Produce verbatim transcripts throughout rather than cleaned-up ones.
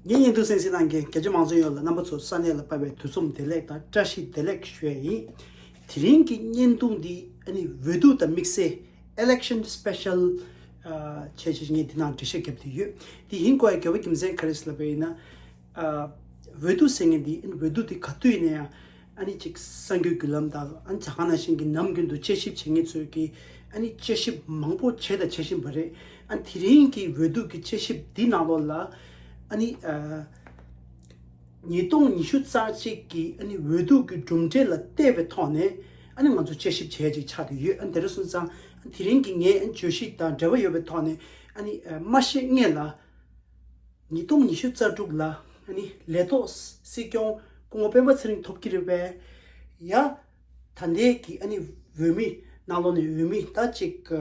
ངའི་བརྙན་ཐུང་གསན་གཟིགས་གནང་མཁན་རྒྱ་ཆེ་མང་ཚོགས་ཡོངས་ལ་རྣམ་པ་ཚོ་ས་གནས་ལ་ཕེབས་པའི་དུས་འཛོམས་བདེ་ལེགས་དང་བཀྲ་ཤིས་བདེ་ལེགས་ཞུ་ཡས་ཡིན། དེ་རིང་གི་བརྙན་ཐུང་འདི་ཨ་ནི་འོས་བསྡུ་དང་དམིགས་བསལ་election special བྱས་བྱས་ངས་འདི་ནང་འགྲེལ་བཤད་བརྒྱབ་བསྡད་ཡོད། འདི་ཡིན་དགོས་ཡ་དགོས་པ་རྒྱུ་མཚན་ག་རེ་ཟེར་ལབ་པ་ཡིན་ན། ཨ། འོས་བསྡུ་ཟེར་མཁན་འདི་ཨ་ནི་འོས་བསྡུ་འདི་ག་དུས་ཡིན་ན་ཡང་ཨ་ནི་ཅིག་གསར་འགྱུར་བརྒྱུད་ལམ་དང་ཨ་ནི་ཇ་ཁང་ནང་བཞིན་གྱི་ནམ་རྒྱུན་དུ་དཔྱད་ཞིབ་བྱེད་མཁན་ཚོས་ཀྱིས་ཨ་ནི་དཔྱད་ཞིབ་མང་པོ་བྱས་དང་བྱེད་བཞིན་པ་རེད། ཨ་ནི་དེ་རིང་གི་འོས་བསྡུ་གི་དཔྱད་ཞིབ་འདི་ནང་ལོགས་ལ་ཨ་ནི་ཨ། ཉིས་སྟོང་ཉི་ཤུ་རྩ་གཅིག་གི་ཨ་ནི་འོས་བསྡུ་གི་གྲུབ་འབྲས་ལ་བལྟས་པའི་ཐོག་ནས་ཨ་ནི་ང་ཚོ་དཔྱད་ཞིབ་བྱེད་ཡ་ཅིག་ཆགས་བསྡད་ཡོད། ཨ་ནི་དེ་འདྲ་སོང་ཙང་དེ་རིང་གི་ངའི་བརྗོད་གཞི་དང་འབྲེལ་བ་ཡོད་པའི་ཐོག་ནས་ཨ་ནི་མ་ཤེས་སྔོན་ལ། ཉིས་སྟོང་ཉི་ཤུ་རྩ་དྲུག་ལ་ཨ་ནི་ལས་ཐོག་སྲིད་སྐྱོང་སྐུ་ངོ་སྤེན་པ་ཚེ་རིང་ཐོབ་ཀྱི་རེད་པས། ཡ། ད་ལྟའི་གི་ཨ་ནི་འོས་མི་ནང་ལོགས་ནས་འོས་མི་ད་ཅིག་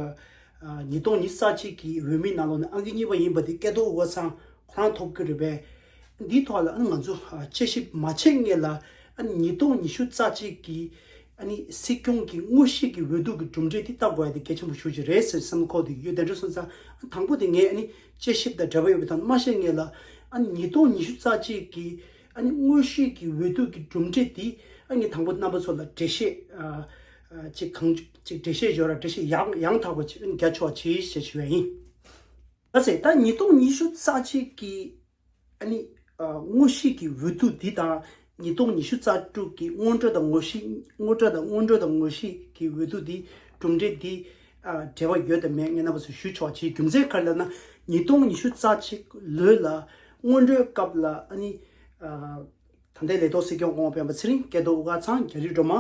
ཉིས་སྟོང་ཉི་ཤུ་རྩ་གཅིག་གི་འོས་མི་ནང་ལོགས་ནས་ཨང་ཀི་གཉིས་པ་ཡིན་པ་དེ་སྐལ་རྡོར་དབུ་དཀར་ཚང་ཁོ་རང་ཐོབ་ཀྱི་རེད་པས། འདིའི་ཐོག་ལ་ཨ་ནི་ང་ཚོ་དཔྱད་ཞིབ་མ་བྱས་སྔོན་ལ་ཨ་ནི་ཉིས་སྟོང་ཉི་ཤུ་རྩ་གཅིག་གི་ཨ་ནི་སྲིད་སྐྱོང་གི་དངོས་གཞི་གི་འོས་བསྡུ་གི་གྲུབ་འབྲས་འདི་བལྟ་དགོས་ཡ་དེ་གལ་ཆེན་པོ་ཞེ་པོ་ཅིག་རེད་ཟེར་བསམ་བློ་འཁོར་བསྡད་ཀྱི་ཡོད། དེ་འདྲ་སོང་ཙང་དང་པོ་དེ་ངས་ཨ་ནི་དཔྱད་ཞིབ་དང་འབྲེལ་བ་ཡོད་པའི་ཐོག་མ་ཤེས་སྔོན་ལ་ཨ་ནི་ཉིས་སྟོང་ཉི་ཤུ་རྩ་གཅིག་གི་ཨ་ནི་དངོས་གཞི་གི་འོས་བསྡུ་གི་གྲུབ་འབྲས་འདི་ཨ་ནི་དང་པོ་རྣམ་པ་ཚོ་ལ་འགྲེལ་བཤད་ཨ་ཨ་ཅིག་གང་ཅིག་འགྲེལ་བཤད་ཞུ་ར་འགྲེལ་བཤད་ཡང་ཡང་དག་པ་ཅིག་ཨ་ནི་རྒྱག་ཆོག་ཅིག་ཞེས་ཞུ་བ་ཡིན། ད་ཟེར་ད་ཉིས་སྟོང་ཉི་ཤུ་རྩ་གཅིག་གི་ཨ་ནི་ཨ་དངོས་གཞི་གི་འོས་བསྡུ་འདི་དང་ཉིས་སྟོང་ཉི་ཤུ་རྩ་དྲུག་གི་སྔོན་འགྲོ་དང་དངོས་གཞི་སྔོན་འགྲོ་དང་སྔོན་འགྲོ་དང་དངོས་གཞི་གི་འོས་བསྡུ་འདི་གྲུབ་འབྲས་འདི་ཨ་འབྲེལ་བ་ཡོད་དམ་མེད་ངས་རྣམ་པ་ཚོར་ཞུ་ཆོག་ཅིག་རྒྱུ་མཚན་ག་རེ་ལབ་ན་ཉིས་སྟོང་ཉི་ཤུ་རྩ་གཅིག་ལོ་ལ་སྔོན་འགྲོའི་སྐབས་ལ་ཨ་ནི་ཨ། ད་ལྟའི་ལས་ཐོག་སྲིད་སྐྱོང་སྐུ་ངོ་སྤེན་པ་ཚེ་རིང་སྐལ་རྡོར་དབུ་དཀར་ཚང་རྒྱ་རི་སྒྲོལ་མ་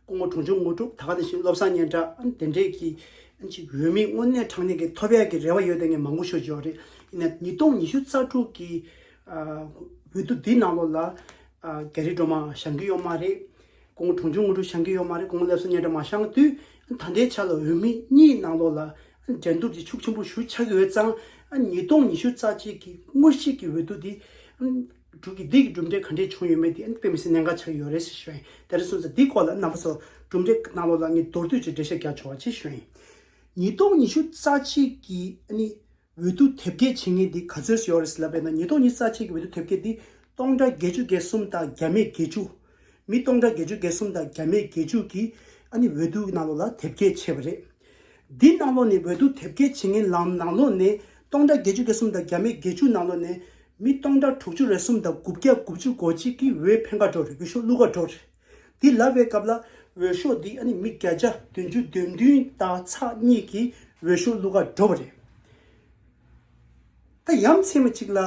སྐུ་ངོ་དྲུང་ཆུང་དངོས་གྲུབ་ད་ག་ནང་བཞིན་བློ་བཟང་སྙན་གྲགས་ཨ་ནི་དེ་འདྲས་ཀྱི་ཨ་ནི་ཅིག་འོས་མི་དངོས་གནས་དྲང་གནས་ཀྱི་ཐོབ་ཡག་གི་རེ་བ་ཡོད་དེ་ངས་མང་པོ་ཤོད་ཀྱི་ཡོད་རེད། ཡིན་ན་ཉིས་སྟོང་ཉི་ཤུ་རྩ་དྲུག་གི་ཨ་འོས་བསྡུ་འདི་ནང་ལོགས་ལ་ཨ་རྒྱ་རི་སྒྲོལ་མ་བཞེངས་ཀྱི་ཡོད་མ་རེད། སྐུ་ངོ་དྲུང་ཆུང་དངོས་གྲུབ་བཞེངས་ཀྱི་ཡོད་མ་རེད། སྐུ་ངོ་བློ་བཟང་སྙན་གྲགས་མ་བཞེངས་དུས་ད་ལྟའི་ཆ་ལ་འོས་མི་གཉིས་ནང་ལོགས་ལ་འགྲན་བསྡུར་དེ་ཤུགས་ཆེན་པོ་ཞེ་པོ་ཆགས་ཀྱི་ཡོད་ཙང་ཉིས་སྟོང་ཉི་ཤུ་རྩ་གཅིག་གི་དངོས་གཞི་གི་འོས་བསྡུ་དེ་འགྲུབ་ཀྱི་འདི་གི་གྲུབ་འབྲས་ག་འདྲས་བྱུང་ཡོད་མེད་དེ་དཔེ་མི་སྲིད་གནད་འགག་ཆགས་ཀྱི་ཡོད་རེད་ཟེར་ཞུ་ཡ་ཡིན། དེ་འདྲ་སོང་ཙང་འདིའི་སྐོར་ལ་རྣམ་པ་ཚོ་གྲུབ་འབྲས་ནང་ལོགས་ལ་ངས་མདོར་བསྡུས་ཀྱི་འགྲེལ་བཤད་རྒྱག་ཆོག་པ་ཅིག་ཞུ་ཡ་ཡིན། ཉིས་སྟོང་ཉི་ཤུ་རྩ་གཅིག་གི་ཨ་ནི་འོས་བསྡུ་དེབ་སྐྱེལ་བྱེད་མཁན་འདི་ག་ཚོད་ཡོད་རེད་ཟེར་ལབ་པ་ཡིན་ན་ཉིས་སྟོང་ཉི་ཤུ་རྩ་གཅིག་གི་འོས་བསྡུ་དེབ་སྐྱེལ་འདི་སྟོང་ཕྲག་བརྒྱད་ཅུ་གྱ་གསུམ་དང་བརྒྱ་མེད་བརྒྱད་ཅུ། མི་སྟོང་ཕྲག་བརྒྱད་ཅུ་གྱ་གསུམ་དང་བརྒྱ་མེད་བརྒྱད་ཅུ་གིས་ཨ་ནི་འོས་བསྡུ་ནང་ལོགས་ལ་དེབ་སྐྱེལ་བྱས་པ་རེད། འདི་ནང་ལོགས་ནས་འོས་བསྡུ་དེབ་སྐྱེལ་བྱེད་མཁན་ལམ་ནང་ལོགས་ནས་སྟོང་ཕྲག་བརྒྱད་ཅུ་གྱ་གསུམ་དང་བརྒྱ་མེད་བརྒྱད་ཅུ་ནང་ལོགས་ནས་མི་སྟོང་ཕྲག་དྲུག་ཅུ་རེ་གསུམ་དང་དགུ་བརྒྱ་དགུ་བཅུ་གོ་གཅིག་གིས་འོས་འཕེན་ག་འགྲོ་རེད། འོས་ཤོག་བླུག་ག་འགྲོ་རེད། འདི་ལབ་པའི་སྐབས་ལ་འོས་ཤོག་འདི་ཨ་ནི་མི་བརྒྱ་ཆ་བདུན་ཅུ་དོན་བདུན་དང་ཚེག་གཉིས་ཀྱིས་འོས་ཤོག་བླུག་ག་འགྲོ་བ་རེད། ད་ཡ་མཚན་མ་གཅིག་ལ་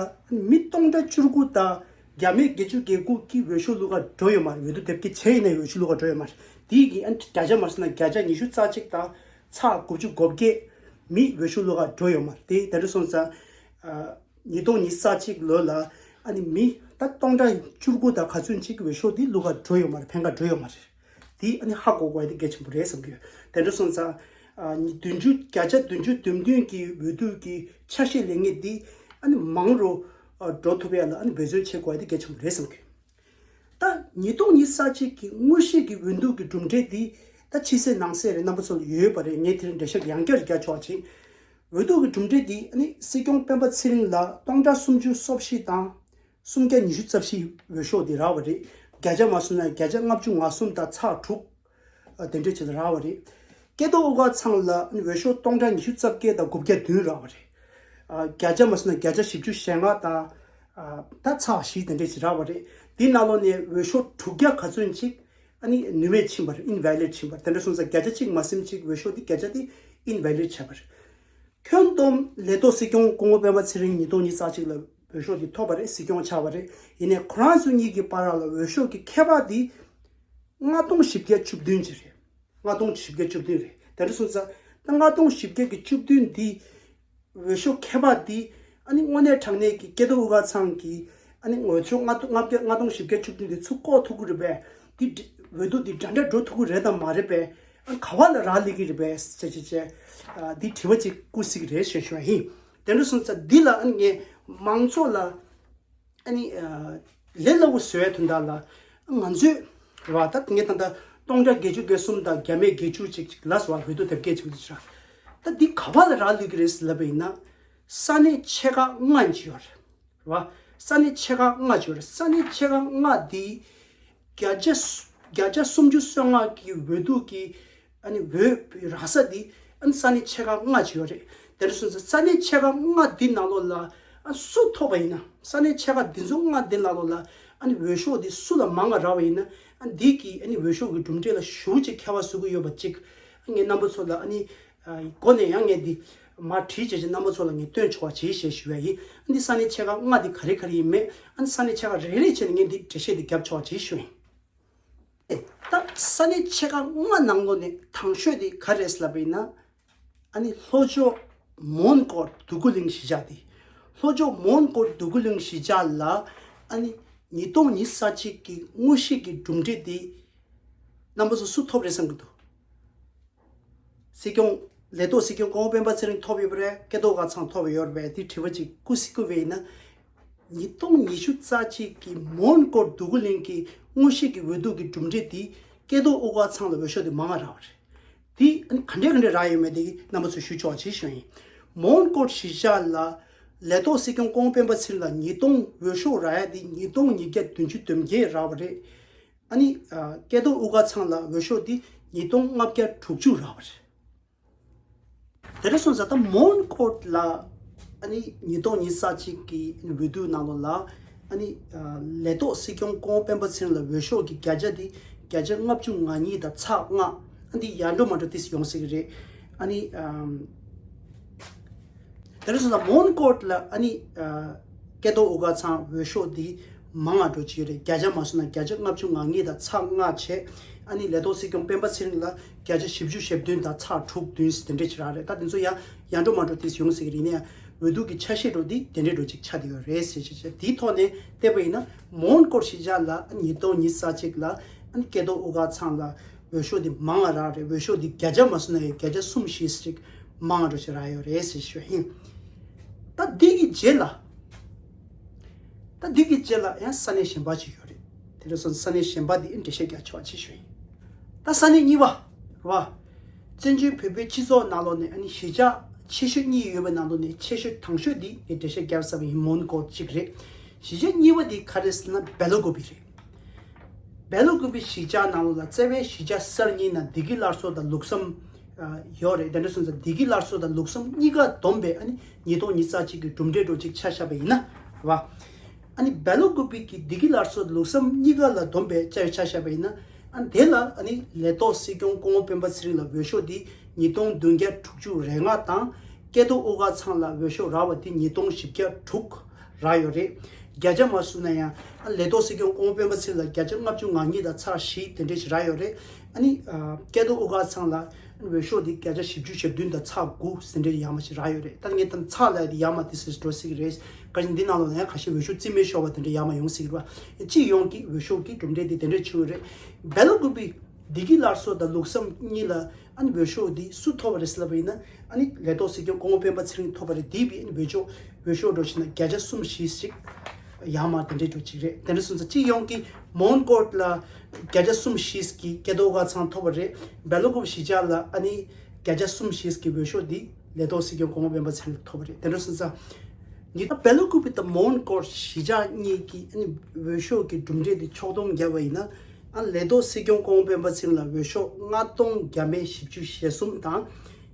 མི་སྟོང་ཕྲག་བཅུ་དགུ་དང་བརྒྱ་མེད་བརྒྱད་ཅུ་གྱ་དགུ་གིས་འོས་ཤོག་བླུག་ག་འགྲོ་ཡོད་མ་རེད། འོས་བསྡུ་དེབ་སྐྱེལ་བྱས་ཡིན་ནའི་འོས་ཤོག་བླུག་ག་འགྲོ་ཡོད་མ་རེད། དེའི་གི་ཨ་ནི་བརྒྱ་ཆ་མར་སོང་ན་བརྒྱ་ཆ་ཉི་ཤུ་རྩ་གཅིག་དང་ཚེག་དགུ་བཅུ་གོ་བརྒྱད་མི་འོས་ཤོག་བླུག་ག་འགྲོ་ཡོད་མ་རེད། དེ་དེ་འདྲ་སོང་ཙང་ཨ། ཉིས་སྟོང་ཉི་ཤུ་རྩ་གཅིག་ལོ་ལ་ཨ་ནི་མི་ད་སྟོང་ཕྲག་བཅུ་དགུ་དང་ག་ཚོད་ཅིག་གི་འོས་ཤོག་འདི་བླུག་ག་འགྲོ་ཡོད་མ་རེད། འཕེན་ག་འགྲོ་ཡོད་མ་རེད། འདི་ཨ་ནི་ཧ་གོ་དགོས་ཡ་འདི་གལ་ཆེན་པོ་རེད་བསམ་གྱི་ཡོད། དེ་འདྲ་སོང་ཙང་ཨ་ནི་བདུན་ཅུ་བརྒྱ་ཆ་བདུན་ཅུ་དོན་བདུན་གྱི་འོས་བསྡུ་གི་ཆ་ཤས་ལེན་མཁན་འདི་ཨ་ནི་མང་རུ་ཨ་འགྲོ་ཐུབ་ཡ་ལ་ཨ་ནི་འབད་བརྩོན་བྱེད་དགོས་ཡ་འདི་གལ་ཆེན་པོ་རེད་བསམ་གྱི་ཡོད། ད་ཉིས་སྟོང་ཉི་ཤུ་རྩ་གཅིག་གི་དངོས་གཞི་གི་འོས་བསྡུ་གི་གྲུབ་འབྲས་འདི་ད་ཕྱི་གསལ་ནང་གསལ་རེད། རྣམ་པ་ཚོ་ལ་ཡོད་པ་རེད། ངས་དེ་རིང་འགྲེལ་བཤད་ཡང་བསྐྱར་རྒྱག་ཆོག་ཅིང་། འོས་བསྡུ་གི་གྲུབ་འབྲས་འདི་ཨ་ནི་སྲིད་སྐྱོང་སྤེན་པ་ཚེ་རིང་ལ་སྟོང་ཕྲག་སུམ་ཅུ་སོ་བཞི་དང་སུམ་བརྒྱ་ཉི་ཤུ་རྩ་བཞི་འོས་ཤོག་འདི་རག་པ་རེད། བརྒྱ་ཆ་མར་སོང་ན་བརྒྱ་ཆ་ལྔ་བཅུ་ང་གསུམ་དང་ཚེག་དྲུག་དེ་འདྲས་ཅིག་རག་པ་རེད། སྐལ་རྡོར་དབུ་དཀར་ཚང་ལ་ཨ་ནི་འོས་ཤོག་སྟོང་ཕྲག་ཉི་ཤུ་རྩ་བརྒྱད་དང་དགུ་བརྒྱ་བདུན་རག་པ་རེད། ཨ་བརྒྱ་ཆ་མར་སོང་ན་བརྒྱ་ཆ་བཞི་བཅུ་ཞེ་ལྔ་དང་ཨ་ད་ཚེག་བཞི་དེ་འདྲས་ཅིག་རག་པ་རེད། འདི་ནང་ལོགས་ནས་འོས་ཤོག་དྲུག་བརྒྱ་ག་ཚོད་ཅིག་ཨ་ནི་ནུས་མེད་ཕྱིན་པ་རེད། ཨིན་ཝེ་ལིཌ་ཕྱིན་པ་རེད། དེ་འདྲ་སོང་ཙང་བརྒྱ་ཆ་གཅིག་མ་ཟིན་ཅིག་འོས་ཤོག་འདི་བརྒྱ་ཆ་དེ་ཨིན་ཝེ་ལིཌ་བྱས་པ་རེད། ཁྱོན་བསྡོམས་ལས་ཐོག་སྲིད་སྐྱོང་སྐུ་ངོ་སྤེན་པ་ཚེ་རིང་ཉིས་སྟོང་ཉི་ཤུ་རྩ་གཅིག་ལ་འོས་ཤོག་འདི་ཐོབ་པ་རེད། སྲིད་སྐྱོང་ཆགས་པ་རེད། ཡིན་ནའི་ཁོ་རང་ཚོ་གཉིས་ཀྱི་བར་ལ་འོས་ཤོག་གི་ཁྱད་པར་འདི་ལྔ་སྟོང་བཞི་བརྒྱ་བཅུ་བདུན་ཅིག་རེད། ལྔ་སྟོང་བཞི་བརྒྱ་བཅུ་བདུན་རེད། དེ་འདྲ་སོང་ཙང་ད་ལྔ་སྟོང་བཞི་བརྒྱ་གི་བཅུ་བདུན་འདི་འོས་ཤོག་ཁྱད་པར་འདི་ཨ་ནི་དངོས་གནས་དྲང་གནས་ཀྱི་སྐལ་རྡོར་དབུ་དཀར་ཚང་གིས་ཨ་ནི་འོས་ཤོག་ལྔ་སྟོང་ལྔ་བརྒྱ་ལྔ་སྟོང་བཞི་བརྒྱ་བཅུ་བདུན་འདི་ཚུར་བཀོག་ཐུབ་ཀྱི་རེད་པས། འདི་འདི་འོས་བསྡུ་འདི་འདྲ་འདྲ་འགྲོ་ཐུབ་ཀྱི་རེད་དམ་མ་རེད་པས། ཨ་ག་བ་ལ་རག་ལས་ཀྱི་རེད་པས་ཅེས་ཅེས་ཅེས་ཨ་འདི་དྲི་བ་ཅིག་བསྐུར་སྲིད་ཀྱི་རེད་ཞེས་ཞུ་བ་ཡིན། དེ་འདྲ་སོང་ཙང་འདི་ལ་ཨ་ནི་ངས་མང་ཚོགས་ལ་ཨ་ནི་ཨ་ལས་སླ་པོ་བཟོ་ཡའི་དོན་དག་ལ་ང་ཚོས་རེད་བ། ད་ངས་ད་ལྟ་སྟོང་ཕྲག་བརྒྱད་ཅུ་གྱ་གསུམ་དང་བརྒྱ་མེད་བརྒྱད་ཅུ་ཅིག་ཅིག་ལབ་སོང་བ། འོས་བསྡུ་དེབ་སྐྱེལ་བྱེད་དུས་ཤག་ད་འདི་ག་བ་ལ་རག་ལུས་ཀྱི་རེད་ཟེར་ལབ་པ་ཡིན་ན། ས་གནས་ཆེ་ཁག་ལྔ་ཅིག་ཡོད་རེད་བ། ས་གནས་ཆེ་ཁག་ལྔ་ཅིག་ཡོད་རེད། ས་གནས་ཆེ་ཁག་ལྔ་འདི་བརྒྱ་ཆ་བརྒྱ་ཆ་སུམ་ཅུ་སོ་ལྔ་གི་འོས་བསྡུ་གི་ཨ་ནི་འོས་རག་ས་འདི་ཨ་ནི་ས་གནས་ཆེ་ཁག་ལྔ་ཅིག་ཡོད་རེད། དེ་འདྲ་སོང་ཙང་ས་གནས་ཆེ་ཁག་ལྔ་འདི་ནང་ལོགས་ལ་ཨ་སུ་ཐོབ་པ་ཡིན་ན། ས་གནས་ཆེ་ཁག་འདི་ཚོ་ལྔ་འདི་ནང་ལོགས་ལ་ཨ་ནི་འོས་ཤོག་འདི་སུ་ལ་མང་བ་རག་པ་ཡིན་ན། ཨ་འདི་གི་ཨ་ནི་འོས་ཤོག་གི་གྲུབ་འབྲས་ལ་ཞེ་པོ་ཅིག་ཁྱད་པར་བཟོ་གི་ཡོད་པ་ཅིག་ཨ་ངས་རྣམ་པ་ཚོ་ལ་ཨ་ནི་ཨ་འགོ་ནས་ཡང་ངས་འདི་མར་བྲིས་བྱས་བྱས་རྣམ་པ་ཚོ་ལ་ངས་སྟོན་ཆོག་པ་བྱེད་ཞེས་ཞུ་ཡ་ཡིན། ཨ་འདི་ས་གནས་ཆེ་ཁག་ལྔ་འདི་ག་རེ་ག་རེ་ཡིན་མེད། ཨ་ནི་ས་གནས་ཆེ་ཁག་རེ་རེ་བྱས་ནས་ངས་འདི་འགྲེལ་བཤད་འདི་རྒྱབ་ཆོག་པ་བྱེད་ཞུ་ཡིན། ད་ས་གནས་ཆེ་ཁག་ལྔ་ནང་ལོགས་ནས་དང་ཤོས་དེ་ག་རེ་རེད་ལབ་པ་ཡིན་ན། ཨ་ནི་ལྷོ་ཕྱོགས་མོན་གྷོ་འདོད་རྒུ་གླིང་གཞིས་ཆགས་དེ། ལྷོ་ཕྱོགས་མོན་གྷོ་འདོད་རྒུ་གླིང་གཞིས་ཆགས་ལ་ཨ་ནི་ཉིས་སྟོང་ཉི་ཤུ་རྩ་གཅིག་གི་དངོས་གཞི་གི་གྲུབ་འབྲས་དེ་རྣམ་པ་ཚོ་སུ་ཐོབ་རེད་བསམ་གྱི་འདུག་སྲིད་སྐྱོང་། ལས་ཐོག་སྲིད་སྐྱོང་སྐུ་ངོ་སྤེན་པ་ཚེ་རིང་ཐོབ་ཡོད་པ་རེད། སྐལ་རྡོར་དབུ་དཀར་ཚང་ཐོབ་ཡོད་རེད་པས། དེ་དྲི་བ་གཅིག་སྐུ་སྲིད་སྐུ་བས་ཡིན་ན། ཉིས་སྟོང་ཉི་ཤུ་རྩ་གཅིག་གི་མོན་གྷོ་འདོད་རྒུ་གླིང་གི་དངོས་གཞི་གི་འོས་བསྡུ་གི་གྲུབ་འབྲས་དེ་སྐལ་རྡོར་དབུ་དཀར་ཚང་ལ་འོས་ཤོག་དེ་མང་བ་རག་པ་རེད། དེ་ཨ་ནི་ག་འདྲས་ག་འདྲས་རག་ཡོད་མེད་དེ་རྣམ་པ་ཚོས་ཞུ་ཆོག་པ་བྱེད་ཞུ་ཡིན། མོན་གྷོ་གཞིས་ཆགས་ལ་ལས་ཐོག་སྲིད་སྐྱོང་སྐུ་ངོ་སྤེན་པ་ཚེ་རིང་ལ་ཉིས་སྟོང་འོས་ཤོག་རག་ཡ་དེ་ཉིས་སྟོང་ཉིས་བརྒྱ་བདུན་ཅུ་དོན་བརྒྱད་རག་པ་རེད། ཨ་ནི་ཨ་སྐལ་རྡོར་དབུ་དཀར་ཚང་ལ་འོས་ཤོག་དེ་ཉིས་སྟོང་ལྔ་བརྒྱ་དྲུག་ཅུ་རག་པ་རེད། དེ་འདྲ་སོང་ཙང་ད་མོན་གྷོ་ལ་ཨ་ནི་ཉིས་སྟོང་ཉི་ཤུ་རྩ་གཅིག་གི་འོས་བསྡུ་ནང་ལོགས་ལ་ཨ་ནི་ཨ་ལས་ཐོག་སྲིད་སྐྱོང་སྐུ་ངོ་སྤེན་པ་ཚེ་རིང་ལ་འོས་ཤོག་གི་བརྒྱ་ཆ་དེ་བརྒྱ་ཆ་ལྔ་བཅུ་ང་གཉིས་དང་ཚེག་ལྔ། ཨ་འདི་ཡར་འགྲོ་མར་འགྲོ་ཏོག་ཙམ་ཡོང་སྲིད་ཀྱི་རེད། ཨ་ནི་ཨམ། དེ་འདྲ་སོང་ཙང་མོན་གྷོ་ལ་ཨ་ནི་ཨ་སྐལ་རྡོར་དབུ་དཀར་ཚང་འོས་ཤོག་འདི་མང་བ་འགྲོ་གི་ཡོད་རེད། བརྒྱ་ཆ་མ་སོང་ན་བརྒྱ་ཆ་ལྔ་བཅུ་ང་གཉིས་དང་ཚེག་ལྔ་བྱས། ཨ་ནི་ལས་ཐོག་སྲིད་སྐྱོང་སྤེན་པ་ཚེ་རིང་ལ་བརྒྱ་ཆ་བཞི་བཅུ་ཞེ་བདུན་དང་ཚེག་དྲུག་བདུན་དེ་འདྲས་ཅིག་རག་རེད། ད་དེ་ཚོ་ཡང་ཡར་འགྲོ་མར་འགྲོ་ཏོག་ཙམ་ཡོང་སྲིད་ཀྱི་རེད། ཡིན་ན་ཡང་འོས་བསྡུ་གི་ཆ་ཤས་འགྲོ་འདི་དེ་འདྲས་འགྲོ་ཅིག་ཆགས་བསྡད་ཡོད་རེད་ཟེར་བྱས་བྱས། དེའི་ཐོག་ནས་བལྟས་པ་ཡིན་ན་མོན་གྷོ་གཞིས་ཆགས་ལ་ཉིས་སྟོང་ཉི་ཤུ་རྩ་གཅིག་ལ་ཨ་ནི་སྐལ་རྡོར་དབུ་དཀར་ཚང་ལ་འོས་ཤོག་འདི་མང་བ་རག་རེད། འོས་ཤོག་འདི་བརྒྱ་ཆ་མ་སོང་ན་ཡང་བརྒྱ་ཆ་གསུམ་བཞི་ཅིག་མང་བ་འགྲོ་ཞིག་རག་ཡོད་རེད་ཟེར་ཞུ་ཡིན། ད་འདི་གི་རྗེས་ལ། ད་འདི་གི་རྗེས་ལ་ཡང་ས་གནས་གཞན་པ་ཅིག་ཡོད་རེད། དེ་འདྲ་སོང་ཙང་ས་གནས་གཞན་པ་འདི་འགྲེལ་བཤད་རྒྱག་ཆོག་ཅེས་ཞུ་ཡིན། ད་ས་གནས་གཉིས་པ་རེད་བ། བཙན་བྱོལ་བོད་པའི་སྤྱི་ཚོགས་ནང་ལོགས་ནས་ཨ་ནི་གཞིས་ཆགས་ཆེ་ཤོས་གཉིས་ཡོད་པའི་ནང་ལོགས་ནས་ཆེ་ཤོས་དང་ཤོས་འདི་ངས་འགྲེལ་བཤད་རྒྱག་ས་བ་ཡིན། མོན་གྷོ་གཅིག་རེད། གཞིས་ཆགས་གཉིས་པ་འདི་ག་རེ་ཟེར་ན་སྦེ་ལ་ཀུ་པེ་རེད། སྦེ་ལ་ཀུ་པེ་གཞིས་ཆགས་ནང་ལོགས་ལ་རྩ་བའི་གཞིས་ཆགས་གསར་རྙིང་ནང་བདེ་སྐྱིད་སླར་གསོ་དང་ལུགས་བསམ་ཨ་ཡོད་རེད། དེ་འདྲ་སོང་ཙང་བདེ་སྐྱིད་སླར་གསོ་དང་ལུགས་བསམ་གཉིས་ཀ་བསྡོམས་པས་ཨ་ནི་ཉིས་སྟོང་ཉི་ཤུ་རྩ་གཅིག་གི་གྲུབ་འབྲས་འགྲོ་གཅིག་ཆ་བཞག་པ་ཡིན་ན་རེད་བ། ཨ་ནི་སྦེ་ལ་ཀུ་པེ་གི་བདེ་སྐྱིད་སླར་གསོ་དང་ལུགས་བསམ་གཉིས་ཀ་ལ་བསྡོམས་པས་དཔྱད་ཆ་བཞག་པ་ཡིན་ན། ཨ་ནི་དེ་ལ་ཨ་ནི་ལས་ཐོག་སྲིད་སྐྱོང་སྐུ་ངོ་སྤེན་པ་ཚེ་རིང་ལ་འོས་ཤོག་དེ་ཉིས་སྟོང་བདུན་བརྒྱ་དྲུག་ཅུ་རེ་ལྔ་དང་། སྐལ་རྡོར་དབུ་དཀར་ཚང་ལ་འོས་ཤོག་རག་པ་དེ་ཉིས་སྟོང་བཞི་བརྒྱ་དྲུག་རག་ཡོད་རེད། བརྒྱ་ཆ་མ་སོང་ན་ཡང་ཨ་ལས་ཐོག་སྲིད་སྐྱོང་སྐུ་ངོ་སྤེན་པ་ཚེ་རིང་ལ་བརྒྱ་ཆ་ལྔ་བཅུ་ང་གཉིས་དང་ཚེག་བཞི་དེ་འདྲས་ཞིག་རག་ཡོད་རེད། ཨ་ནི་ཨ་སྐལ་རྡོར་དབུ་དཀར་ཚང་ལ་འོས་ཤོག་དེ་བརྒྱ་ཆ་བཞི་བཅུ་ཞེ་བདུན་དང་ཚེག་དགུ་དེ་འདྲས་ཡར་མར་ཞིག་རག་ཡོད་རེད། ད་ངས་ད་ཚེག་ལབ་ཡ་དེ་ཡར་མར་དེ་ཟེར་འགྲོ་སྲིད་ཀྱི་རེད། བཀའ་བཞིན་འདི་ནང་ལོགས་ན་ཡང་ཁ་ཤས་འོས་ཤོག་རྩིས་མེད་ཤོར་བ་དེ་འདྲས་ཡར་མར་ཡོང་སྲིད་ཀྱི་རེད་བ། སྤྱི་ཡོངས་ཀྱི་འོས་ཤོག་གི་གྲུབ་འབྲས་དེ་དེ་འདྲས་བྱུང་ཡོད་རེད། སྦེ་ལ་ཀུ་པེ་བདེ་སྐྱིད་སླར་གསོ་དང་ལུགས་བསམ་གཉིས་ལ་ཨ་ནི་འོས་ཤོག་འདི་སུ་ཐོབ་པ་རེད་ཟེར་ལབ་པ་ཡིན་ན། ཨ་ནི་ལས་ཐོག་སྲིད་སྐྱོང་སྐུ་ངོ་སྤེན་པ་ཚེ་རིང་ཐོབ་པ་རེད། དེ་བས་ཨ་ནི་འོས་ཤོག་འོས་ཤོག་འགྲོ་ཕྱིན་ན་བརྒྱ་ཆ་གསུམ་བཞི་ཞིག་ཡར་མར་དེ་འདྲས་འགྲོ་གཅིག་རེད། དེ་འདྲ་སོང་ཙང་སྤྱི་ཡོངས་ཀྱི་མོན་གྷོ་ལ་བརྒྱ་ཆ་གསུམ་བཞི་གི་སྐལ་རྡོར་དབུ་དཀར་ཚང་ཐོབ་པ་རེད། སྦེ་ལ་ཀུ་པེ་གཞིས་ཆགས་ལ་ཨ་ནི་བརྒྱ་ཆ་གསུམ་བཞི་གི་འོས་ཤོག་འདི་ལས་ཐོག་སྲིད་སྐྱོང་སྐུ་ངོ་སྤེན་པ་ཚེ་རིང་ཐོབ་པ་རེད། དེ་འདྲ་སོང་ཙང་ཉི་ད་སྦེ་ལ་ཀུ་པེ་དང་མོན་གྷོ་གཞིས་ཆགས་གཉིས་ཀྱི་ཨ་ནི་འོས་ཤོག་གི་གྲུབ་འབྲས་འདི་ཕྱོགས་བསྡོམས་བརྒྱབ་པ་ཡིན་ན། ཨ་ལས་ཐོག་སྲིད་སྐྱོང་སྐུ་ངོ་སྤེན་པ་ཚེ་རིང་ལ་འོས་ཤོག་ལྔ་སྟོང་བརྒྱ་མེད་བཞི་བཅུ་ཞེ་གསུམ་དང་།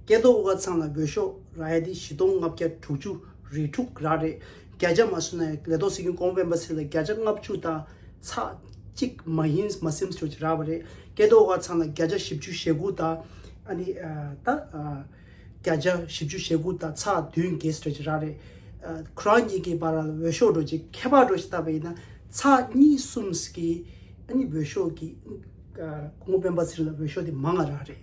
སྐལ་རྡོར་དབུ་དཀར་ཚང་ལ་འོས་ཤོག་རག་ཡ་དེ་བཞི་སྟོང་ལྔ་བརྒྱ་དྲུག་ཅུ་རེ་དྲུག་རག་རེད། བརྒྱ་ཆ་མ་སོང་ན་ཡང་ལས་ཐོག་སྲིད་སྐྱོང་སྐུ་ངོ་སྤེན་པ་ཚེ་རིང་ལ་བརྒྱ་ཆ་ལྔ་བཅུ་དང་ཚེག་གཅིག་མ་ཡིན་མ་ཟིན་ཙམ་ཅིག་རག་པ་རེད། སྐལ་རྡོར་དབུ་དཀར་ཚང་ལ་བརྒྱ་ཆ་བཞི་བཅུ་ཞེ་དགུ་དང་། ཨ་ནི་ཨ་ད་ཨ་བརྒྱ་ཆ་བཞི་བཅུ་ཞེ་དགུ་དང་ཚེག་བདུན་བརྒྱད་ཙམ་ཅིག་རག་རེད། ཨ་ཁོ་རང་གཉིས་ཀྱི་བར་ལ་འོས་ཤོག་འགྲོ་ཅིག་ཁྱད་པར་འགྲོ་ཞིག་བལྟས་པ་ཡིན་ན་ཚེག་གཉིས་གསུམ་གྱི་ཨ་ནི་འོས་ཤོག་གི་ཨ་སྐུ་ངོ་སྤེན་པ་ཚེ་རིང་ལ་འོས་ཤོག་དེ་མང་བ་རག་རེད།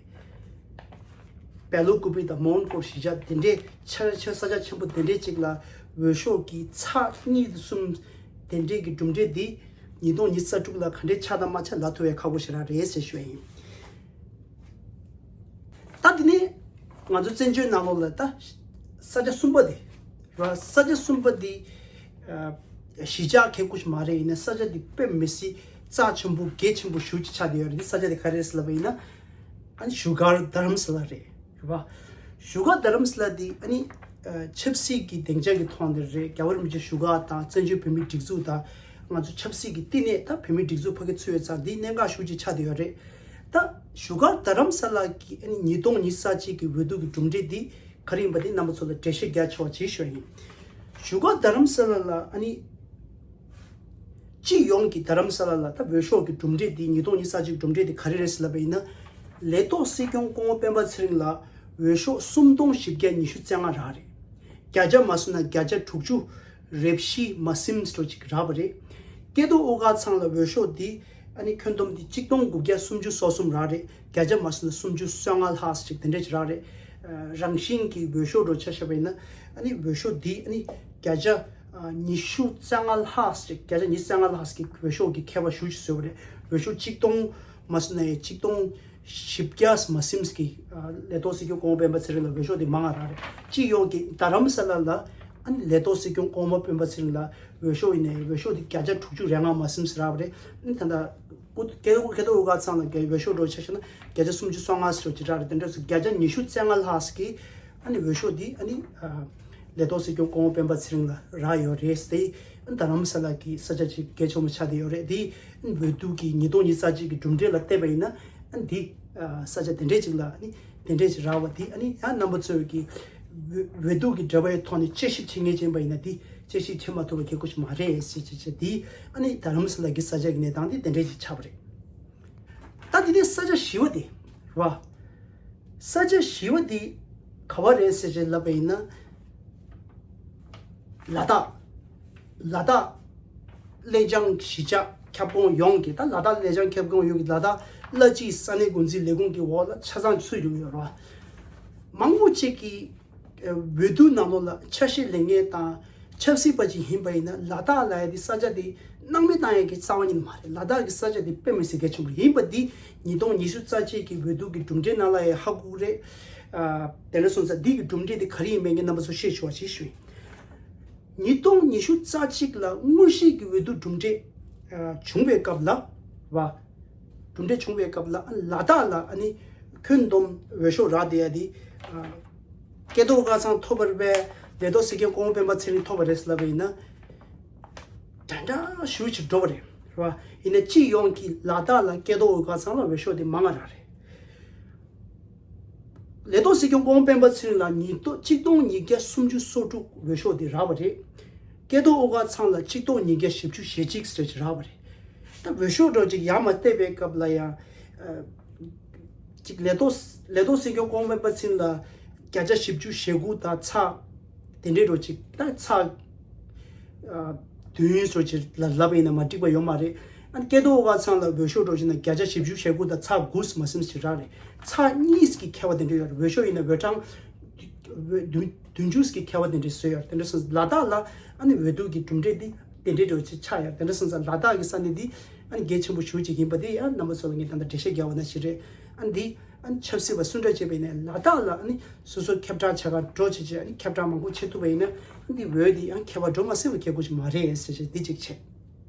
སྦེ་ལ་ཀུ་པེ་དང་མོན་གྷོ་གཞིས་ཆགས་དེ་འདྲའི་ཆེ་ཆེ་ས་ཆ་ཆེན་པོ་དེ་འདྲའི་ཅིག་ལ་འོས་ཤོག་གི་ཚེག་གཉིས་གསུམ་དེ་འདྲའི་གི་གྲུབ་འབྲས་འདི་ཉིས་སྟོང་ཉི་ཤུ་རྩ་དྲུག་ལ་ག་འདྲའི་ཆགས་དང་མ་ཆགས་ལབ་ཐུབ་པའི་ཁག་པོ་ཞེ་དྲག་རེད་ཟེར་ཞུ་ཡ་ཡིན། ད་དེ་ནས་ང་ཚོ་བཙན་བྱོལ་ནང་ལོགས་ལ་ད་ས་ཆ་གསུམ་པ་དེ་ར། ས་ཆ་གསུམ་པ་དེ་ཨ་གཞིས་ཆགས་ཁེ་ཀུ་ཞིག་མ་རེད། ཡིན་ན་ས་ཆ་དེ་དཔེ་མི་སྲིད་རྩ་ཆེན་པོ་གལ་ཆེན་པོ་ཞེ་པོ་ཅིག་ཆགས་བསྡད་ཡོད་རེད། འདི་ས་ཆ་དེ་ག་རེ་རེད་ཟེར་ལབ་པ་ཡིན་ན་ཨ་ནི་བཞུགས་སྒར་རྡ་རམ་ས་ལ་རེད། རེད་པ། བཞུགས་སྒར་རྡ་རམ་ས་ལ་དེ་ཨ་ནི་ ཆབ་སྲིད་ཀྱི་སྡིངས་ཆ་གི་ཐོག་ནས་རེད། རྒྱལ་བ་རིན་པོ་ཆེ་བཞུགས་སྒར་དང་བཙན་བྱོལ་བོད་མིའི་སྒྲིག་འཛུགས་དང་། ང་ཚོ་ཆབ་སྲིད་ཀྱི་བསྟི་གནས་ད་བོད་མིའི་སྒྲིག་འཛུགས་ཕ་གི་ཚུད་ཡོད་ཙང་འདི་གནད་འགག་ཤུགས་ཆེ་ཆགས་བསྡད་ཡོད་རེད། ད་བཞུགས་སྒར་རྡ་རམ་ས་ལ་གི་ཨ་ནི་ཉིས་སྟོང་ཉི་ཤུ་རྩ་གཅིག་གི་འོས་བསྡུ་གི་གྲུབ་འབྲས་འདི་ག་རེ་ཡིན་པ་འདི་རྣམ་པ་ཚོ་ལ་འགྲེལ་བཤད་རྒྱག་ཆོག་ཅེས་ཞུ་བ་ཡིན། བཞུགས་སྒར་རྡ་རམ་ས་ལ་ལ་ཨ་ནི། སྤྱི་ཡོངས་ཀྱི་རྡ་རམ་ས་ལ་ལ་ད་འོས་ཤོག་གི་གྲུབ་འབྲས་འདི་ཉིས་སྟོང་ཉི་ཤུ་རྩ་གཅིག་གྲུབ་འབྲས་འདི་ག་རེ་རེད་ཟེར་ལབ་པ་ཡིན་ན། ལས་ཐོག་སྲིད་སྐྱོང་སྐུ་ངོ་སྤེན་པ་ཚེ་རིང་ལ་འོས་ཤོག་སུམ་སྟོང་བཞི་བརྒྱ་ཉི་ཤུ་རྩ་ལྔ་རག་རེད། བརྒྱ་ཆ་མ་སོང་ན་བརྒྱ་ཆ་དྲུག་ཅུ་རེ་བཞི་མ་ཟིན་འགྲོ་ཅིག་རག་པ་རེད། སྐལ་རྡོར་དབུ་དཀར་ཚང་ལ་འོས་ཤོག་འདི་ཨ་ནི་ཁྱོན་བསྡོམས་འདི་གཅིག་སྟོང་དགུ་བརྒྱ་སུམ་ཅུ་སོ་གསུམ་རག་རེད། བརྒྱ་ཆ་མ་སོང་ན་སུམ་ཅུ་སོ་ལྔ་ལྷག་ཅིག་དེ་འདྲ་ཅིག་རག་རེད། རང་བཞིན་གྱི་འོས་ཤོག་འགྲོ་ཆ་བཞག་པ་ཡིན་ན་ཨ་ནི་འོས་ཤོག་འདི་ཨ་ནི་བརྒྱ་ཆ་ཉི་ཤུ་རྩ་ལྔ་ལྷག་ཅིག་བརྒྱ་ཆ་ཉི་ཤུ་རྩ་ལྔ་ལྷག་ཅིག་གི་འོས་ཤོག་གི་ཁྱད་པར་ཞེ་པོ་ཅིག་བཟོས་པ་རེད། འོས་ཤོག་གཅིག་སྟོང་མ་སོང་ན་ཡང་གཅིག་སྟོང་བཞི་བརྒྱ་མ་ཟིན་གྱི་ལས་ཐོག་སྲིད་སྐྱོང་སྐུ་ངོ་སྤེན་པ་ཚེ་རིང་ལ་འོས་ཤོག་དེ་མང་བ་རག་རེད། སྤྱི་ཡོངས་ཀྱི་རྡ་རམ་ས་ལ་ལ་ཨ་ནི་ལས་ཐོག་སྲིད་སྐྱོང་སྐུ་ངོ་སྤེན་པ་ཚེ་རིང་ལ་འོས་ཤོག་ཡིན་ནའི་འོས་ཤོག་དེ་བརྒྱ་ཆ་དྲུག་ཅུ་རེ་ལྔ་མ་ཟིན་རག་པ་རེད། ཨ་ནི་ད་ལྟ་སྐུ་སྐལ་རྡོར་སྐལ་རྡོར་དབུ་དཀར་ཚང་ལ་འོས་ཤོག་འགྲོ་ཆ་བཞག་ན་བརྒྱ་ཆ་སུམ་ཅུ་སོ་ལྔ་ཟེར་ཅིག་རག་རེད། དེ་འདྲ་སོང་བརྒྱ་ཆ་ཉི་ཤུ་རྩ་ལྔ་ལྷག་ཅིག་གིས་ཨ་ནི་འོས་ཤོག་འདི་ཨ་ནི་ལས་ཐོག་སྲིད་སྐྱོང་སྐུ་ངོ་སྤེན་པ་ཚེ་རིང་ལ་རག་ཡོད་རེད་ཟེར། ཨ་ནི་རྡ་རམ་ས་ལ་གི་ས་ཆ་ཅིག་གལ་ཆེན་པོ་ཆགས་བསྡད་ཡོད་རེད། འདི་འོས་བསྡུ་གི་ཉིས་སྟོང་ཉི་ཤུ་རྩ་གཅིག་གི་གྲུབ་འབྲས་ལ་བལྟས་པ་ཡིན་ན་ཨ་ནི་འདི་ས་ཆ་དེ་འདྲས་ཅིག་ལ་ཨ་ནི་དེ་འདྲས་ཅིག་རག་པ་འདི་ཨ་ནི་ཡང་རྣམ་པ་ཚོས་ཀྱི་འོས་འོས་བསྡུ་གི་འབྲེལ་བའི་ཐོག་ནས་དཔྱད་ཞིབ་བྱེད་མཁན་ཅིག་ཡིན་པ་ཡིན་ན་འདི་དཔྱད་ཞིབ་བྱེད་མ་ཐུབ་པ་གལ་ཁོ་ཞིག་མ་རེད་ཟེར་ཅིག་བྱས། འདི་ཨ་ནི་རྡ་རམ་ས་ལ་གི་ས་ཆ་གི་གནས་སྟངས་འདི་དེ་འདྲས་ཅིག་ཆགས་པ་རེད། ད་དེ་ནས་ས་ཆ་བཞི་པ་དེ་རེད་བ། ས་ཆ་བཞི་པ་དེ་ག་བ་རེད་ཟེར་ཅིག་ལབ་པ་ཡིན་ན། ལ་དྭགས། ལ་དྭགས་ལྷན་བྱང་གཞིས་ཆགས་ཁྱབ་ཁོངས་ཡོངས་ཀྱི་ད་ལ་དྭགས་ལྷན་བྱང་ཁྱབ་ཁོངས་ཡོངས་ཀྱི་ལ་དྭགས་བླ་སྤྱིའི་ས་གནས་འགོ་འཛིན་ལས་ཁུངས་ཀྱི་འོག་ལ་ཆ་ཚང་ཚུད་ཡོང་ཡོད་རེད་བ། མང་པོ་ཅིག་གིས་འོས་བསྡུ་ནང་ལོགས་ལ་ཆ་ཤས་ལེན་མཁན་དང་ཆབ་སྲིད་པ་ཅིག་ཡིན་པ་ཡིན་ན་ལ་དྭགས་ལབ་ཡ་དེ་ས་ཆ་དེ་སྣང་མེད་བཏང་ཡ་གི་རྩ་བ་ཉིད་མ་རེད། ལ་དྭགས་ཀྱི་ས་ཆ་དེ་དཔེ་མི་སྲིད་གལ་ཆེན་པོ་ཡིན་པ་འདི་ཉིས་སྟོང་ཉི་ཤུ་རྩ་གཅིག་གི་འོས་བསྡུ་གི་གྲུབ་འབྲས་ནང་ལ་ཡང་ཧ་གོ་གི་རེད། ཨ། དེ་འདྲ་སོང་ཙང་འདི་གི་གྲུབ་འབྲས་དེ་ག་རེ་ཡིན་མིན་གྱི་རྣམ་པ་ཚོ་ཤེས་ཆོག་པ་ཞིག་ཞུ་ཡིན། ཉིས་སྟོང་ཉི་ཤུ་རྩ་གཅིག་ལ་དངོས་གཞི་གི་འོས་བསྡུ་གྲུབ་འབྲས་ཨ་བྱུང་བའི་སྐབས་ལ་བ། གྲུབ་འབྲས་བྱུང་བའི་སྐབས་ལ་ཨ་ལ་དྭགས་ལ་ཨ་ནི་ཁྱོན་བསྡོམས་འོས་ཤོག་རག་བསྡད་ཡ་དེ་ཨ་སྐལ་རྡོར་དབུ་དཀར་ཚང་ཐོབ་པ་རེད་པས། ལས་ཐོག་སྲིད་སྐྱོང་སྐུ་ངོ་སྤེན་པ་ཚེ་རིང་ཐོབ་པ་རེད་ཟེར་ལབ་པ་ཡིན་ན། འདྲ་འདྲ་ཞེ་པོ་ཅིག་འགྲོ་བ་རེད། རེད་བ། ཡིན་ན་སྤྱི་ཡོངས་ཀྱི་ལ་དྭགས་ལ་སྐལ་རྡོར་དབུ་དཀར་ཚང་ལ་འོས་ཤོག་དེ་མང་ང་རག་རེད། ལས་ཐོག་སྲིད་སྐྱོང་སྐུ་ངོ་སྤེན་པ་ཚེ་རིང་ལ་ཉིས་སྟོང་གཅིག་སྟོང་ཉིས་བརྒྱ་སུམ་ཅུ་སོ་དྲུག་འོས་ཤོག་དེ་རག་པ་རེད། སྐལ་རྡོར་དབུ་དཀར་ཚང་ལ་གཅིག་སྟོང་ཉིས་བརྒྱ་བཞི་བཅུ་ཞེ་གཅིག་ཙམ་ཅིག་རག་པ་རེད། ད་འོས་ཤོག་འགྲོ་ཅིག་ཡར་མར་བལྟས་པའི་སྐབས་ལ་ཡང་། ཅིག་ལས་ཐོག་ལས་ཐོག་སྲིད་སྐྱོང་སྐུ་ངོ་སྤེན་པ་ཚེ་རིང་ལ་བརྒྱ་ཆ་བཞི་བཅུ་ཞེ་དགུ་དང་ཚེག་དེ་འདྲའི་འགྲོ་ཅིག་ད་ཚེག་ཨ་བདུན་སོགས་ཅིག་ལ་ལབ་པ་ཡིན་ན་མ་འགྲིག་པ་ཡོད་མ་རེད། ཨ་ནི་སྐལ་རྡོར་དབུ་དཀར་ཚང་ལ་འོས་ཤོག་འགྲོ་ཅིག་ན་བརྒྱ་ཆ་བཞི་བཅུ་ཞེ་དགུ་དང་ཚེག་དགུ་མ་ཟིན་ཅིག་རག་རེད། ཚེག་གཉིས་ཀྱི་ཁྱད་པར་དེ་འདྲ་ཡོད་རེད། འོས་ཤོག་ཡིན་ན་འོས་གྲངས་བདུན་བདུན་ཅུ་ཀྱི་ཁྱད་པར་དེ་འདྲ་བཟོས་ཡོད་རེད། དེ་འདྲ་སོང་ཙང་ལ་དྭགས་ལ་ཨ་ནི་འོས་བསྡུ་གི་གྲུབ་འབྲས་འདི་དེ་འདྲའི་འགྲོ་ཅིག་ཆགས་ཡོད། དེ་འདྲ་སོང་ཙང་ལ་དྭགས་ཀྱི་ས་གནས་འདི་ཨ་ནི་གལ་ཆེན་པོ་ཞེ་པོ་ཅིག་ཡིན་པ་དེ་ཡང་རྣམ་པ་ཚོ་ལ་ངས་ད་ལྟ་འགྲེལ་བཤད་རྒྱག་པ་ནང་བཞིན་རེད། ཨ་ནི་འདི་ཨ་ནི་ཆབ་སྲིད་པ་སུ་འདྲ་བྱས་པ་ཡིན་ནའི་ལ་དྭགས་ལ་ཨ་ནི་སོ་སོ་ཁྱབ་བསྒྲགས་བྱ་གར་འགྲོ་བྱས་བྱས་ཨ་ནི་ཁྱབ་བསྒྲགས་མང་པོ་བྱེད་ཐུབ་པ་ཡིན་ན་ཨ་ནི་འདི་འོས་འདི་ཡང་ཁྱད་པར་འགྲོ་མ་སྲིད་པ་ཁྱད་པར་ཅིག་མ་རེད་ཟེར་བྱས་འདི་གཅིག་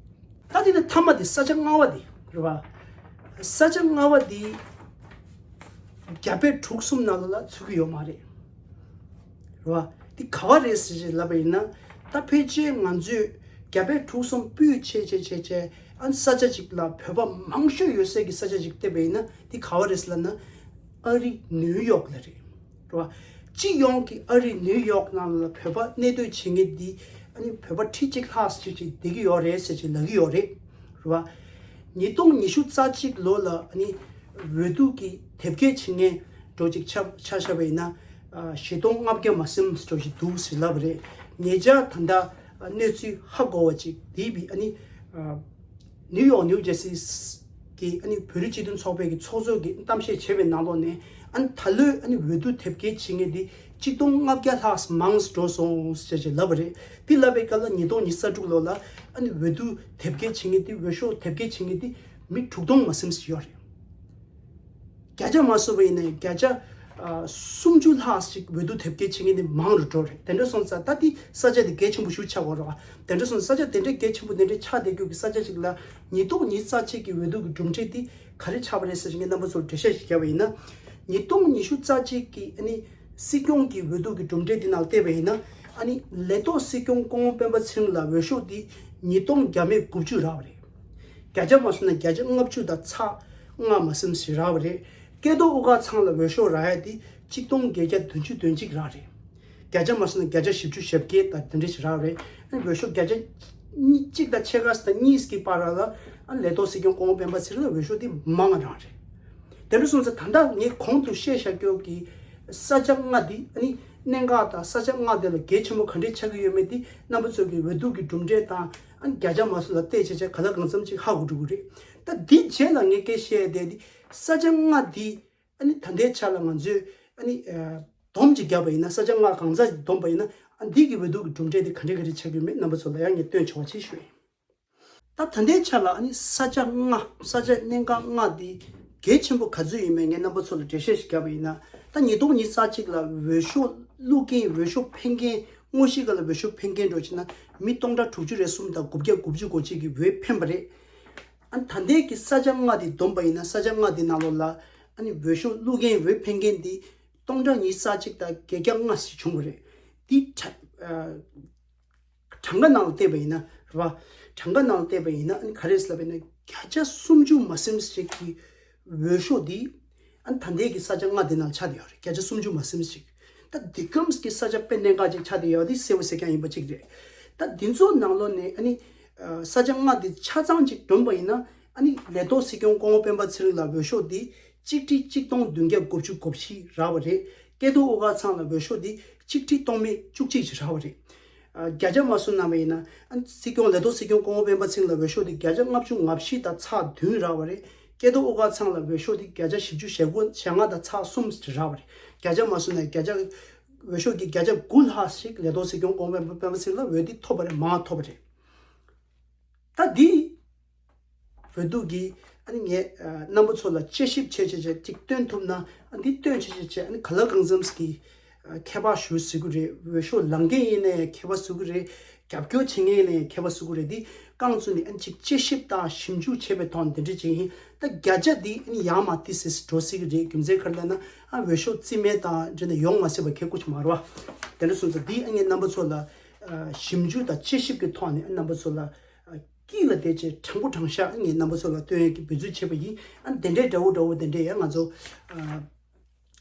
བྱས། ད་དེ་ནས་མཐའ་མ་དེ་ས་ཆ་ལྔ་པ་དེ་རེད་བ། ས་ཆ་ལྔ་པ་དེ་རྒྱ་བལ་འབྲུག་གསུམ་ནང་ལོགས་ལ་ཚུད་ཀྱི་ཡོད་མ་རེད། རེད་བ། དེ་ག་བ་རེད་ཟེར་ཅིག་ལབ་པ་ཡིན་ན། ད་ཕལ་ཆེར་ང་ཚོས་རྒྱ་བལ་འབྲུག་གསུམ་སྤུས་ཆེ་ཆེ་ཆེ་ཆེ་ཨ་ནི་ས་ཆ་ཅིག་ལ་བོད་པ་མང་ཤོས་ཡོད་སའི་གི་ས་ཆ་ཅིག་བལྟས་པ་ཡིན་ན་དེ་ག་བ་རེད་ཟེར་ལབ་ན་ཨ་རི་ནིའུ་ཡོག་ལ་རེད། རེད་བ། སྤྱི་ཡོངས་ཀྱི་ཨ་རི་ནིའུ་ཡོག་ནང་ལ་བོད་པ་གནས་སྡོད་བྱེད་མཁན་འདི་ཨ་ནི་བོད་པ་ཁྲི་གཅིག་ལྷག་ཅིག་ཅིག་བསྡད་ཀྱི་ཡོད་རེད་ཟེར་ཅིག་ལབ་ཀྱི་ཡོད་རེད། རེད་བ། ཉིས་སྟོང་ཉི་ཤུ་རྩ་གཅིག་ལོ་ལ་ཨ་ནི་འོས་བསྡུ་གི་དེབ་སྐྱེལ་བྱེད་མཁན་འགྲོ་ཅིག་ཆ་ཆ་བཞག་པ་ཡིན་ན་ཨ་བཞི་སྟོང་ལྔ་བརྒྱ་མ་ཟིན་འགྲོ་ཅིག་འདུག་ཟེར་ལབ་པ་རེད། ཉེ་ཆར་ད་ལྟ་གནས་ཚུལ་ཧ་གོ་བ་ཅིག་འདི་བི་ཨ་ནི་ཨ། ནིའུ་ཡོག་ནིའུ་ཇར་སི་གི་ཨ་ནི་བོད་རིགས་སྤྱི་མཐུན་ཚོགས་པའི་གི་ཚོགས་གཙོ་གིས་གཏམ་བཤད་བྱས་པའི་ནང་ལོགས་ནས་ཨ་ནི་ད་ལོའི་ཨ་ནི་འོས་བསྡུ་དེབ་སྐྱེལ་བྱེད་མཁན་དེ་གཅིག་སྟོང་ལྔ་བརྒྱ་ལྷག་མང་འགྲོ་སོང་ཟེར་བྱས་ལབ་པ་རེད། དེ་ལབ་པའི་སྐབས་ལ་ཉིས་སྟོང་ཉི་ཤུ་རྩ་དྲུག་ལོ་ལ་ཨ་ནི་འོས་བསྡུ་དེབ་སྐྱེལ་བྱེད་མཁན་དེ་འོས་ཤོག་དེབ་སྐྱེལ་བྱེད་མཁན་དེ་མི་དྲུག་སྟོང་མ་ཟིན་ཞིག་ཡོད་རེད། བརྒྱ་ཆ་མ་སོང་བ་ཡིན་ནའི་བརྒྱ་ཆ་ཨ་སུམ་ཅུ་ལྷག་ཞིག་འོས་བསྡུ་དེབ་སྐྱེལ་བྱེད་མཁན་དེ་མང་རུ་འགྲོ་རེད། དེ་འདྲ་སོང་ཙང་ད་དེ་ས་ཆ་དེ་གལ་ཆེན་པོ་ཞིག་ཆགས་ཡོད་རེད་བ། དེ་འདྲ་སོང་ཙང་ས་ཆ་དེ་འདྲའི་གལ་ཆེན་པོ་དེ་འདྲའི་ཆགས་བསྡད་རྒྱུ་གི་ས་ཆ་ཞིག་ལ་ཉིས་སྟོང་ཉི་ཤུ་རྩ་གཅིག་གི་འོས་བསྡུ་གི་གྲུབ་འབྲས་དེ་ག་རེ་ཆགས་པ་རེད་ཟེར་བཞིན་གྱི་རྣམ་པ་ཚོར་འགྲེལ་བཤད་ཞིག་བརྒྱབ་པ་ཡིན་ན། ཉིས་སྟོང་ཉི་ཤུ་རྩ་གཅིག་གི་ཨ་ནི་ སྲིད་སྐྱོང་གི་འོས་བསྡུ་གི་གྲུབ་འབྲས་འདི་ནང་བལྟས་པ་ཡིན་ན། ཨ་ནི་ལས་ཐོག་སྲིད་སྐྱོང་སྐུ་ངོ་སྤེན་པ་ཚེ་རིང་ལ་འོས་ཤོག་འདི་ཉིས་སྟོང་བརྒྱ་མེད་དགུ་བཅུ་རག་པ་རེད། བརྒྱ་ཆ་མ་སོང་ན་བརྒྱ་ཆ་ལྔ་བཅུ་དང་ཚེག་ལྔ་མ་ཟིན་ཞིག་རག་པ་རེད། སྐལ་རྡོར་དབུ་དཀར་ཚང་ལ་འོས་ཤོག་རག་ཡ་དེ་ཆིག་སྟོང་བརྒྱད་བརྒྱ་བདུན་ཅུ་དོན་གཅིག་རག་རེད། བརྒྱ་ཆ་མ་སོང་ན་བརྒྱ་ཆ་བཞི་བཅུ་ཞེ་བརྒྱད་དང་དེ་འདྲ་ཞིག་རག་རེད། ཨ་ནི་འོས་ཤོག་བརྒྱ་ཆ་གཉིས་གཅིག་དང་ཕྱེད་ཀ་དང་གཉིས་ཀྱི་བར་ལ། ཨ་ནི་ལས་ཐོག་སྲིད་སྐྱོང་སྐུ་ངོ་སྤེན་པ་ཚེ་རིང་ལ་འོས་ཤོག་དེ་མང་ང་རག་རེད། དེ་འདྲ་སོང་ཙང་ད་ལྟ་ངས་གོང་དུ་བཤད་བཞག་རྒྱུ་གི་ས་ཆ་ལྔ་འདི། ཨ་ནི་གནད་འགག་དང་ས་ཆ་ལྔ་དེ་ལ་གལ་ཆེན་པོ་ག་འདྲས་ཆགས་ཀྱི་ཡོད་མེད་འདི་རྣམ་པ་ཚོ་གི་འོས་བསྡུ་གི་གྲུབ་འབྲས་དང་། ཨ་ནི་བརྒྱ་ཆ་མ་སོང་ལ་བལྟས་བྱས་བྱས་ག་ལ་གང་འཚམ་ཅིག་ཧ་གོ་འགྲོ་གི་རེད། ད་འདི་རྗེས་ལ་ངས་སྐད་བཤད་ཡ་དེ་འདི། ས་ཆ་ལྔ་འདི་ཨ་ནི་ད་ལྟའི་ཆ་ལ་ང་ཚོས། ཨ་ནི་ཨ་སྡོམ་ཅིག་བརྒྱབ་པ་ཡིན་ན། ས་ཆ་ལྔ་གང་ཙམ་ཅིག་བསྡོམས་པ་ཡིན་ན། ཨ་འདི་གི་འོས་བསྡུ་གི་གྲུབ་འབྲས་དེ་ག་འདྲས་ག་འདྲས་ཆགས་ཀྱི་ཡོད་མེད་རྣམ་པ་ཚོ་ལ་ཡང་ངས་སྟོན་ཆོག་པ་བྱེད་ཞུ་ཡིན། ད་ད་ལྟའི་ཆ་ལ་ཨ་ནི་ས་ཆ་ལྔ། ས་ཆ་གནད་འགག་ལྔ་འདི་གལ་ཆེན་པོ་ག་ཚོད་ཡིན་མིན་ངས་རྣམ་པ་ཚོ་ལ་འགྲེལ་བཤད་ཞིག་བརྒྱབ་པ་ཡིན་ན། ད་ཉིས་སྟོང་ཉི་ཤུ་རྩ་གཅིག་ལ་འོས་ཤོག་བླུག་མཁན། འོས་ཤོག་འཕེན་མཁན། དངོས་གཞི་སྒང་ལ་འོས་ཤོག་འཕེན་མཁན་འདྲ་བྱས་ན་མི་སྟོང་ཕྲག་དྲུག་ཅུ་རེ་གསུམ་དང་དགུ་བརྒྱ་དགུ་བཅུ་གོ་གཅིག་གིས་འོས་འཕེན་པ་རེད། ཨ་ནི་ད་ལྟའི་གི་ས་ཆ་ལྔ་འདི་བསྡོམས་པ་ཡིན་ན། ས་ཆ་ལྔ་འདི་ནང་ལོགས་ལ་ཨ་ནི་འོས་ཤོག་བླུག་མཁན། འོས་འཕེན་མཁན་འདི་སྟོང་ཕྲག་ཉི་ཤུ་རྩ་གཅིག་དང་བརྒྱད་བརྒྱ་ལྔ་ཞིག་བྱུང་བ་རེད། འདི་གྲངས་ཨ་གྲངས་ཀ་ནང་ལ་བལྟས་པ་ཡིན་ན་རེད་པ། གྲངས་ཀ་ནང་ལ་བལྟས་པ་ཡིན་ན། ཨ་ནི་ག་རེ་ཟེར་ལབ་པ་ཡིན་ན། བརྒྱ་ཆ་སུམ་ཅུ་མ་ཟིན་ཞིག་གི་འོས་ཤོག་འདི་ཨ་ནི་ད་ལྟའི་གི་ས་ཆ་ལྔ་འདི་ནང་ཆགས་བསྡད་ཡོད་རེད། བརྒྱ་ཆ་སུམ་ཅུ་མ་ཟིན་ཞིག་ད་འདི་གམ་གི་ས་ཆ་དཔེ་གནད་འགག་ཅིག་ཆགས་བསྡད་ཡོད། འདི་གསལ་པོ་གསལ་རྐྱང་ཡིན་པ་གཅིག་རེད། ད་འདི་ཚོ་ནང་ལོགས་ནས་ཨ་ནི་ཨ་ས་ཆ་ལྔ་འདི་ཆ་ཚང་གཅིག་བསྡོམས་པ་ཡིན་ན། ཨ་ནི་ལས་ཐོག་སྲིད་སྐྱོང་སྐུ་ངོ་སྤེན་པ་ཚེ་རིང་ལ་འོས་ཤོག་འདི་གཅིག་ཁྲི་གཅིག་སྟོང་བདུན་བརྒྱ་དགུ་བཅུ་གོ་བཞི་རག་པ་རེད། སྐལ་རྡོར་དབུ་དཀར་ཚང་ལ་འོས་ཤོག་འདི་གཅིག་ཁྲི་སྟོང་མེད་བཅུ་གཅིག་ཅིག་རག་པ་རེད། ཨ་བརྒྱ་ཆ་མ་སོང་ན་བ་ཡིན་ན། ཨ་སྲིད་སྐྱོང་། ལས་ཐོག་སྲིད་སྐྱོང་སྐུ་ངོ་སྤེན་པ་ཚེ་རིང་ལ་འོས་ཤོག་འདི་བརྒྱ་ཆ་ལྔ་བཅུ་ང་བཞི་དང་ཚེག་བདུན་རག་པ་རེད། སྐལ་རྡོར་དབུ་དཀར་ཚང་ལ་འོས་ཤོག་འདི་བརྒྱ་ཆ་བཞི་བཅུ་ཞེ་དགུ། ཞེ་ལྔ་དང་ཚེག་གསུམ་རག་པ་རེད། བརྒྱ་ཆ་མ་སོང་ན་བརྒྱ་ཆ། འོས་ཤོག་གི་བརྒྱ་ཆ་དགུ་ལྷག་ཞིག་ལས་ཐོག་སྲིད་སྐྱོང་སྐུ་ངོ་སྤེན་པ་ཚེ་རིང་ལ་འོས་འདི་ཐོབ་པ་རེད། མར་ཐོབ་པ་རེད། ད་འདི་འོས་བསྡུ་གི་ཨ་ནི་ངས་ཨ་རྣམ་པ་ཚོ་ལ་དཔྱད་ཞིབ་བྱས་བྱས་བྱས་ཅིག་སྟོན་ཐུབ་ན། ཨ་འདི་སྟོན་བྱས་བྱས་བྱས། ཨ་ནི་ག་ལ་གང་འཚམས་ཀྱི་ཨ་མཁས་པ་ཞུ་ཟེར་གི་རེད། འོས་ཤོག་ལེན་མཁན་ཡིན་ན་ཡང་མཁས་པ་ཟེར་གི་རེད། རྒྱབ་སྐྱོར་བྱེད་མཁན་ཡིན་ན་ཡང་མཁས་པ་ཟེར་གི་རེད། འདི་རྐང་བཙུགས་ནས་ཨ་ནི་ཅིག་དཔྱད་ཞིབ་དང་ཞིབ་འཇུག་བྱས་པའི་ཐོག་ནས་འདི་འདྲ་ཅིག་ཡིན། ད་བརྒྱ་ཆ་འདི་ཨ་ནི་ཡར་མར་ཏོག་ཙམ་འགྲོ་སྲིད་གི་རེད། རྒྱུ་མཚན་ག་རེ་ལབ་ན། ཨ་འོས་ཤོག་རྩིས་མེད་དང་འདྲ་ནས་ཡོང་མ་སྲིད་པ་ཁེ་ཁུ་ཆུ་མ་རེད་པ། དེ་འདྲ་སོང་ཙང་འདི་ཨ་ངས་རྣམ་པ་ཚོ་ལ་ཨ་ཞིབ་འཇུག་དང་དཔྱད་ཞིབ་ཀྱི་ཐོག་ནས། ཨ་རྣམ་པ་ཚོ་ལ་ཨ་དཀྱིལ་ལ་བསྡད་བྱས་དྲང་པོ་དྲང་བཞག་ངས་རྣམ་པ་ཚོ་ལ་སྟོན་ཡས་ཀྱི་འབད་རྩོལ་བྱས་པ་ཡིན། ཨ་དེ་འདྲའི་འདྲ་བོ་འདྲ་བོ་དེ་འདྲའི་ཡང་ང་ཚོ་ཨ་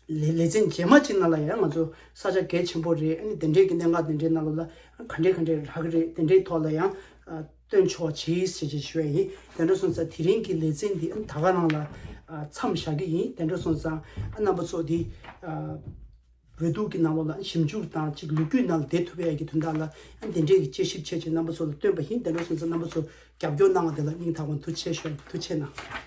ལེ་ལེ་ཚན་རྗེས་མ་ཅིག་ནང་ལ་ཡང་ང་ཚོ་ས་ཆ་གལ་ཆེན་པོ་རེད། ཨ་ནི་དེ་འདྲའི་གི་གནད་འགག་དེ་འདྲའི་ནང་ལོགས་ལ་ཨ་ག་འདྲས་ག་འདྲས་རག་གི་རེད། དེ་འདྲའི་ཐོག་ལ་ཡང་ཨ་སྟོན་ཆོག་བྱེད་ཞེས་བྱས་ཞུ་ཡ་ཡིན། དེ་འདྲ་སོང་ཙང་དེ་རིང་གི་ལེ་ཚན་འདི་ཨ་ནི་ད་ག་རང་ལ་ཨ་མཚམས་བཞག་གི་ཡིན། དེ་འདྲ་སོང་ཙང་ཨ་རྣམ་པ་ཚོ་འདི་ཨ་འོས་བསྡུ་གི་ནང་ལོགས་ལ་ཞིབ་འཇུག་དང་ཅིག་ལོ་རྒྱུས་ནང་ལ་བསྡད་ཐུབ་ཡ་གི་དོན་དག་ལ་ཨ་འདི་འདྲའི་གི་དཔྱད་ཞིབ་བྱས་བྱས་རྣམ་པ་ཚོ་ལ་སྟོན་པ་ཡིན། དེ་འདྲ་སོང་ཙང་རྣམ་པ་ཚོ་རྒྱབ་སྐྱོར་གནང་བ་དེ་ལ་སྙིང་ཐག་པ་ནས་ཐུགས་རྗེ་ཆེ་ཞུ། ཐུགས་རྗེ་གནང་།